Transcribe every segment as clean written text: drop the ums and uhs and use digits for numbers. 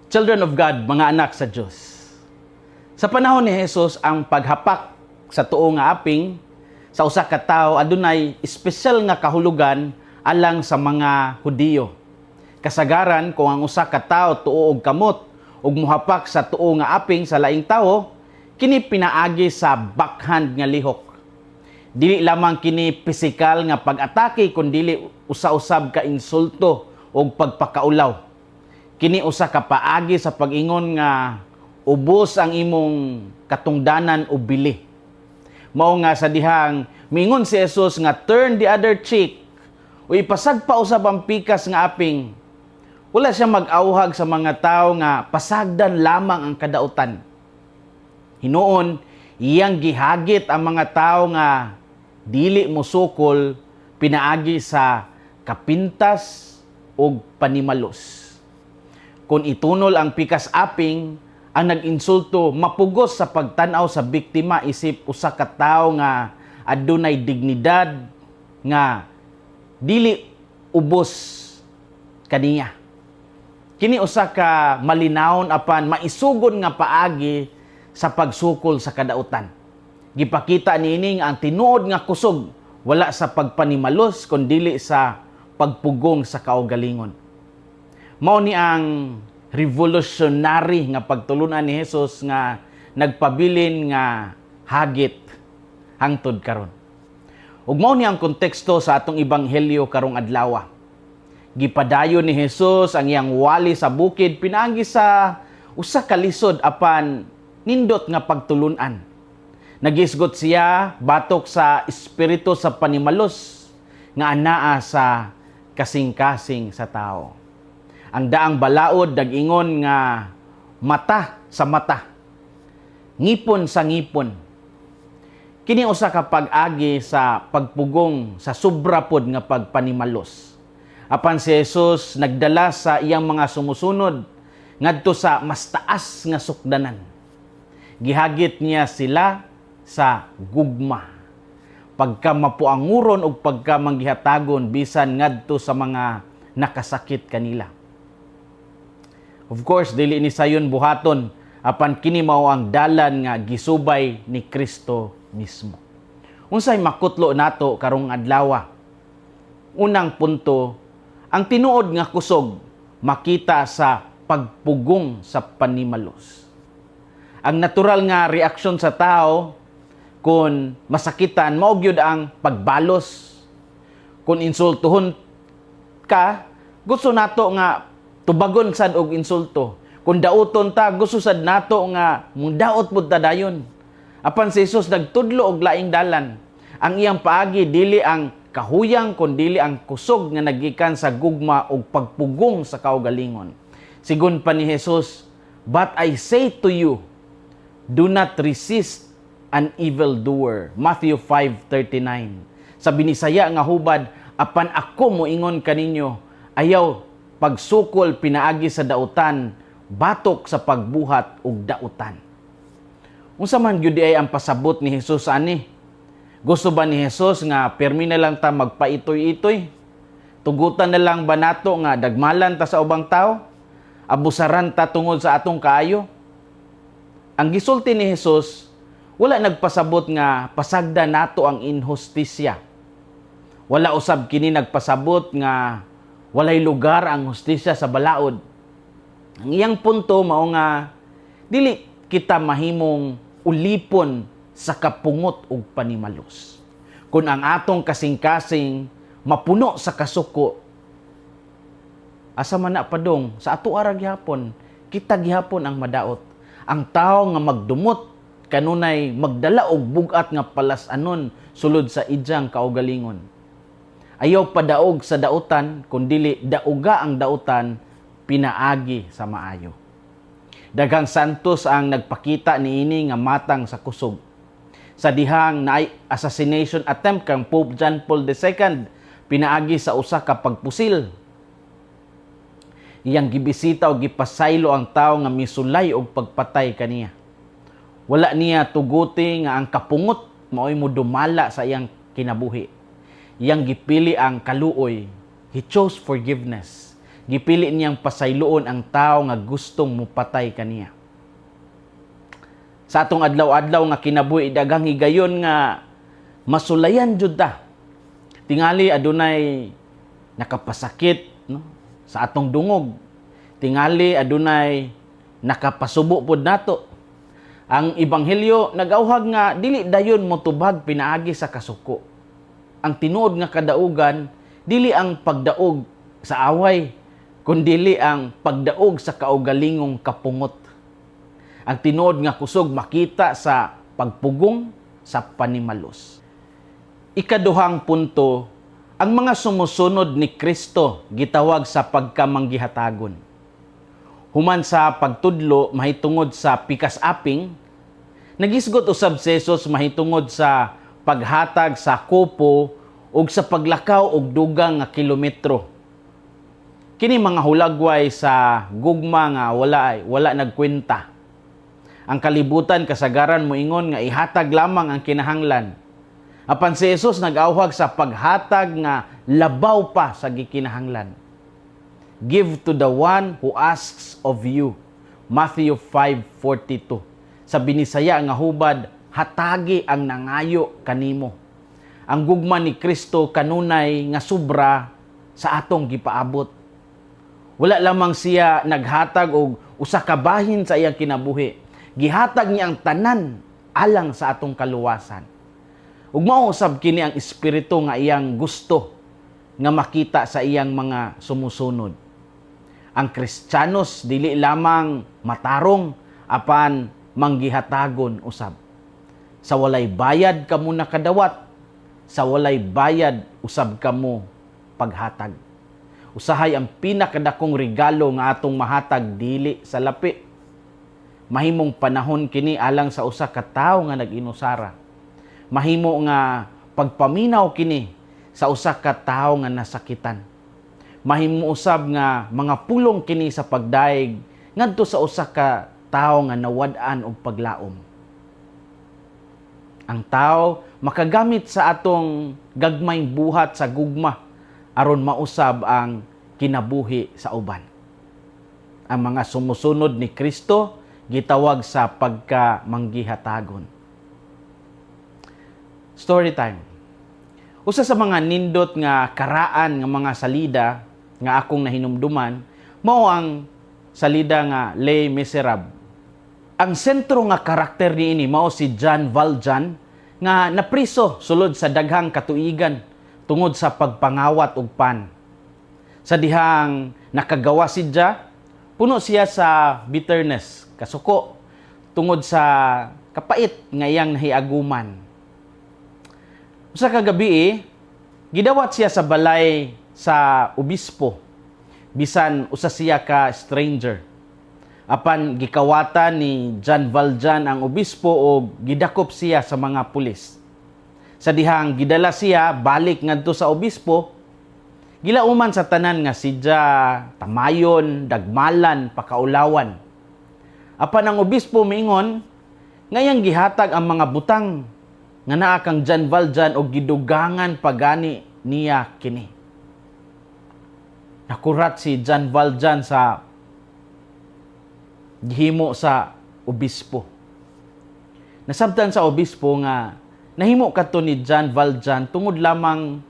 Children of God, mga anak sa Diyos. Sa panahon ni Jesus, ang paghapak sa tuo nga aping sa usa ka tawo adunay espesyal nga kahulugan alang sa mga Hudiyo. Kasagaran, kung ang usa ka tawo tuo og kamot ug muhapak sa tuo nga aping sa laing tawo, kini pinaagi sa backhand nga lihok. Dili lamang kini pisikal nga pag-atake kun dili usa-usab ka insulto og pagpakaulaw. Kini usa ka paagi sa pag-ingon nga ubos ang imong katungdanan o bili. Mao nga sa dihang mingon si Jesus nga "Turn the other cheek" o "Ipasagpa usab ang pikas nga aping," wala siya mag-awhag sa mga tao nga pasagdan lamang ang kadautan. Hinuon, iyang gihagit ang mga tao nga dili mosukol pinaagi sa kapintas ug panimalos. Kung itunol ang pikas aping, ang nag-insulto mapugos sa pagtan-aw sa biktima isip usa ka tawo nga adunay dignidad nga dili ubos kaniya. Kini usa ka malinawon apan maisugon nga paagi sa pagsukol sa kadautan. Gipakita niini nga ang tinuod nga kusog wala sa pagpanimalos kundili sa pagpugong sa kaugalingon. Mao ni ang revolutionary nga pagtulunan ni Jesus nga nagpabilin nga hagit hangtod karon. Ug mao ni ang konteksto sa atong ebanghelyo karong adlaw. Gipadayon ni Jesus ang iyang wali sa bukid pinaagi sa usa ka lisod apan nindot nga pagtulunan. Nagisgot siya batok sa espiritu sa panimalos nga anaa sa kasing-kasing sa tao. Ang daang balaod nag-ingon nga mata sa mata, ngipon sa ngipon. Kini usa ka pag-agi sa pagpugong sa sobra pod nga pagpanimalos. Apan si Jesus nagdala sa iyang mga sumusunod ngadto sa mas taas nga sukdanan. Gihagit niya sila sa gugma, pagka mapuanguron ug pagka manggihatagon bisan ngadto sa mga nakasakit kanila. Of course, dili ni sayon buhaton, apan kini mao ang dalan nga gisubay ni Kristo mismo. Unsay makutlo nato karong adlaw? Unang punto, ang tinuod nga kusog makita sa pagpugong sa panimalos. Ang natural nga reaksyon sa tao kung masakitan mao gyud ang pagbalos. Kung insultuhon ka, gusto nato nga tubagon sad og insulto. Kung dauton ta, gusto sad nato nga daot pud ta dayon. Apan si Jesus nagtudlo og laing dalan. Ang iyang paagi dili ang kahuyang kun dili ang kusog nga nagikan sa gugma ug pagpugong sa kaugalingon. Sigon pa ni Jesus, "But I say to you, do not resist an evildoer." Matthew 5:39. Sa Binisaya nga hubad, "Apan ako moingon kaninyo, ayaw pagsukol pinaagi sa dautan, batok sa pagbuhat og dautan." Unsa man gyud ay ang pasabot ni Jesus ani? Gusto ba ni Jesus nga permi na lang ta magpaitoy-itoy? Tugutan na lang ba nato nga dagmalan ta sa ubang tao? Abusaran ta tungod sa atong kaayo? Ang gisulti ni Jesus, wala nagpasabot nga pasagda nato ang inhustisya. Wala usab kini nagpasabot nga walay lugar ang hustisya sa balaod. Ang iyang punto mao nga dili kita mahimong ulipon sa kapungot ug panimalos. Kung ang atong kasing-kasing mapuno sa kasuko, asa man na padong sa ato ara gihapon, kita gihapon ang madaot. Ang tao nga magdumot kanunay magdala og bug-at nga palas-anon sulod sa iyang kaugalingon. Ayaw padaog sa dautan, kundili dauga ang dautan pinaagi sa maayo. Daghang santos ang nagpakita niini nga matang sa kusog. Sa dihang naay assassination attempt kang Pope John Paul II pinaagi sa usa ka pagpusil, iyang gibisita o gipasaylo ang tao nga misulay og pagpatay kaniya. Wala niya tuguti nga ang kapungot mao'y modumala sa iyang kinabuhi. Iyang gipili ang kaluoy. He chose forgiveness. Gipili niyang pasayloon ang tao nga gustong mupatay kaniya. Sa atong adlaw-adlaw nga kinabuhi, daghang higayon nga masulayan jud ta. Tingali adunay nakapasakit, no, sa atong dungog. Tingali adunay nakapasubo pod nato. Ang ebanghelyo nagauhag nga dili dayon motubag pinaagi sa kasuko. Ang tinuod nga kadaugan dili ang pagdaog sa away, kundili ang pagdaog sa kaugalingong kapungot. Ang tinuod nga kusog makita sa pagpugong sa panimalos. Ikaduhang punto, ang mga sumusunod ni Kristo gitawag sa pagkamanggihatagon. Human sa pagtudlo mahitungod sa pikas aping, nagisgot usab si Jesus mahitungod sa paghatag sa kopo ug sa paglakaw og dugang nga kilometro. Kini mga hulagway sa gugma nga wala nagkwenta. Ang kalibutan kasagaran moingon nga ihatag lamang ang kinahanglan. Apan si Jesus nag-awhag sa paghatag nga labaw pa sa gikinahanglan. "Give to the one who asks of you." Matthew 5:42. Sa Binisaya nga hubad, hatagi ang nangayo kanimo. Ang gugma ni Kristo kanunay nga sobra sa atong gipaabot. Wala lamang siya naghatag og usa ka bahin sa iyang kinabuhi. Gihatag niya ang tanan alang sa atong kaluwasan. Ug mao usab kini ang espiritu nga iyang gusto nga makita sa iyang mga sumusunod. Ang Kristiyanos dili lamang matarong, apan manggihatagon usab. Sa walay bayad kamo nakadawat, sa walay bayad usab kamo paghatag. Usahay ang pinakadakong regalo nga atong mahatag dili sa lapi. Mahimong panahon kini alang sa usa ka tawo nga nag-inusara. Mahimo nga pagpaminaw kini sa usa ka tawo nga nasakitan. Mahimo usab nga mga pulong kini sa pagdayeg ngadto sa usa ka tawo nga nawad-an og paglaom. Ang tao makagamit sa atong gagmayng buhat sa gugma aron mausab ang kinabuhi sa uban. Ang mga sumusunod ni Kristo gitawag sa pagka manggihatagon. Story time. Usa sa mga nindot nga karaan nga mga salida nga akong nahinumduman mao ang salida nga Les Miserables. Ang sentro nga karakter niini mao si Jean Valjean nga napriso sulod sa daghang katuigan tungod sa pagpangawat og pan. Sa dihang nakagawa siya, puno siya sa bitterness, kasuko, tungod sa kapait nga iyang nahiaguman. Usa ka gabi, gidawat siya sa balay sa obispo, bisan usa siya ka stranger. Apan gikawatan ni Jean Valjean ang obispo o gidakop siya sa mga pulis. Sa dihang gidala siya balik ngadto sa obispo, gilauman sa tanan nga siya tamayon, dagmalan, pakaulawan. Apan ang obispo miingon ngayang gihatag ang mga butang nga naa kang Jean Valjean og gidugangan pagani niya kini. Nakurat si Jean Valjean sa gihimo sa obispo. Nasabtan sa obispo nga nahimo kadto ni Jean Valjean tungod lamang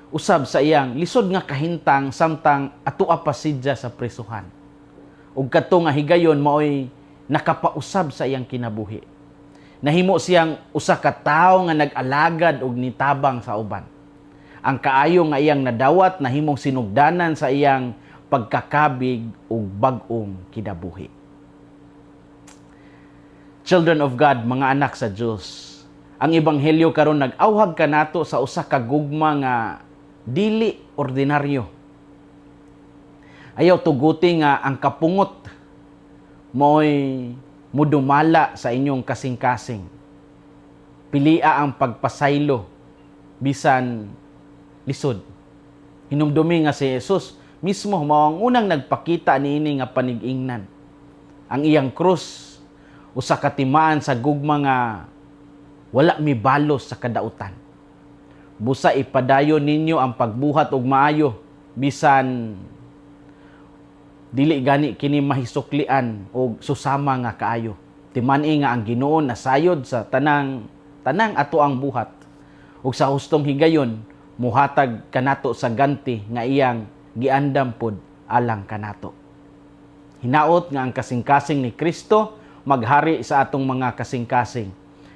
usab sa iyang lisod nga kahintang samtang atua pa siya sa presuhan. Ug kadto nga higayon maoy nakapausab sa iyang kinabuhi. Nahimo siyang usa ka tawo nga nag-alagad og nitabang sa uban. Ang kaayo nga iyang nadawat nahimong sinugdanan sa iyang pagkakabig ug bag-ong kinabuhi. Children of God, mga anak sa Dios. Ang ebanghelyo karon nag-awhag kanato sa usa ka gugma nga dili ordinaryo. Ayaw tuguti nga ang kapungot mo'y mudumala sa inyong kasing-kasing. Pilia ang pagpasaylo bisan lisod. Hinumdumi nga si Jesus mismo mao ang unang nagpakita niini nga panig-ingnan. Ang iyang krus usa ka timaan sa gugma nga wala mibalos sa kadautan. Busa ipadayon ninyo ang pagbuhat og maayo bisan Dili gani kini mahisuklian og susama nga kaayo. Timan-i nga ang Ginoo nasayod sa tanang tanang ato ang buhat ug sa hustong higayon muhatag kanato sa ganti nga iyang giandam pod alang kanato. Hinaot nga ang kasing-kasing ni Kristo maghari sa atong mga kasing-kasing.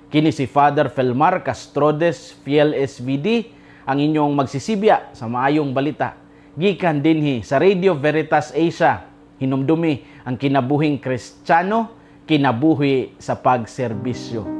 Kini si Father Felmar Castrodes, Fiel SVD, ang inyong magsisibya sa maayong balita. Gikan dinhi sa Radio Veritas Asia, hinumdumi ang kinabuhing Kristiyano, kinabuhi sa pagserbisyo.